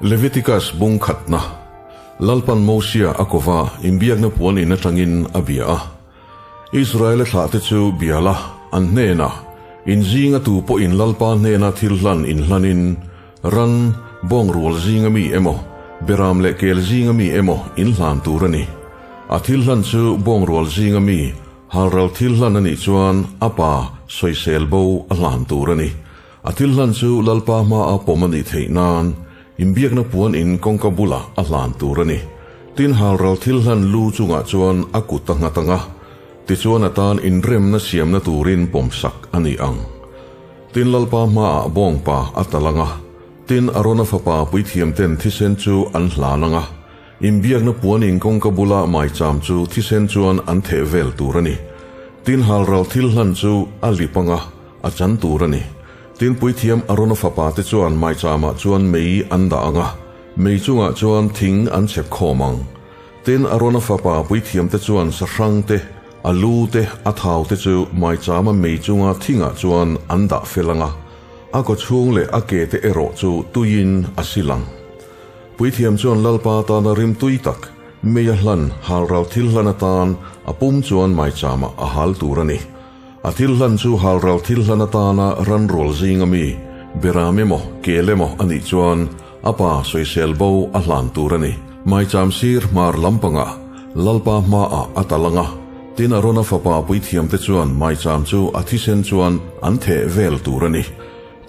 Leviticus bung khatna, Lalpan Mosia a kova inbiakna puan in atangin a bia a. Israela thlahte chu bia la, an hnenah, In zinga tu pawhin Lalpa hnena thil hlan inhlanin, ran, bawng rual zinga mi emaw, beram leh kel zinga mi emaw inhlan tur a ni. A thil hlan chu bawng rual zinga mi, halral thil hlan a nih chuan a pa sawisel bo a hlan tur a ni. A thil hlan chu Lalpa hmaa pawm a nih theih nan inbiakna puan in kawngka bulah a hlan tur a ni. Tin halral thil hlan lu chungah chuan a kut a nghat ang a, tichuan a tan inremna siamna turin pawmsak a ni ang. Tin Lalpa hmaah bawngpa a tal ang a, tin Arona fapa puithiamten thisen chu an hlan ang a, Inbiakna puan in kawngka bula maicham chu thisen chuan an theh vel tur a ni. Tin halral thil hlan chu a lip anga a chan tur a ni. Tin puithiam Arona fapa te chuan maichamah chuan mei an dah anga mei chungah chuan thing an chhep khawm ang. Tin Arona fapa puithiam te chuan sahrang te, a lu te, a thau te chu maichama mei chunga thingah chuan an dah fel anga a kawchhung leh a ke te erawh chu tuiin a sil ang. Puithiam chuan Lalpa tana rim tui tak, mei a hlan, halral thil hlan atan a pum chuan maichama a hal tur a ni. A thil hlan chu halral thil hlan atana ran rual zinga mi, beram emaw, kel emaw a nih chuan a pa sawisel bo a hlan tur a ni. Maicham sir hmar lampangah Lalpa hmaah a tal ang a, tin Arona fapa puithiamte chuan maicham chu a thisen chuan an theh vel tur a ni.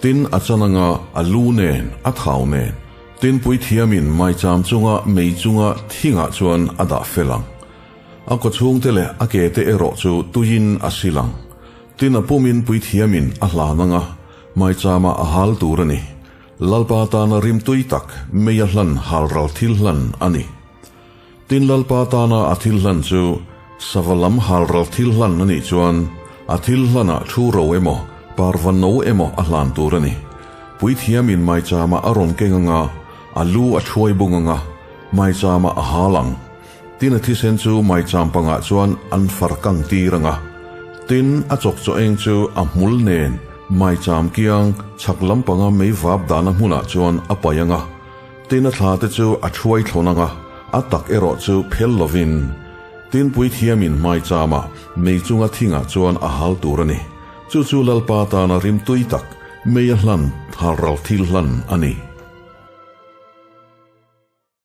Tin a chan anga a lu nen, a thau nen, Tin puithiamin maicham chunga mei chunga thingah chuan a dah fel ang. A kawchhungte leh a ke te erawh chu tuiin a sil ang. Tin a pumin puithiamin a hlan anga maichama a hal tur a ni. Lalpa tana rim tui tak mei a hlan halral thil hlan a ni. Tin Lalpa tana a thil hlan chu sava lam halral thil hlan a nih chuan a thil hlanah thu ro emaw, parva no emaw a hlan tur a ni. Puithiamin maichama a rawn keng anga, a lu a thuai bung anga, maichama a hal ang. Tin a thisen chu maicham pangah chuan an far kang tir anga. Tin a chawk chaw eng chu a hmul nen maicham kiang chhak lampanga mei vap dahna hmunah chuan a paih anga. Tin a thla te chu a thuai thlawn ang a, a tak erawh chu phel lovin Tin puithiamin hmaichama mei chunga thingah chuan a hal tur a ni. Chu chu Lalpa tana rim tui tak, mei a hlan, halral thil hlan a ni.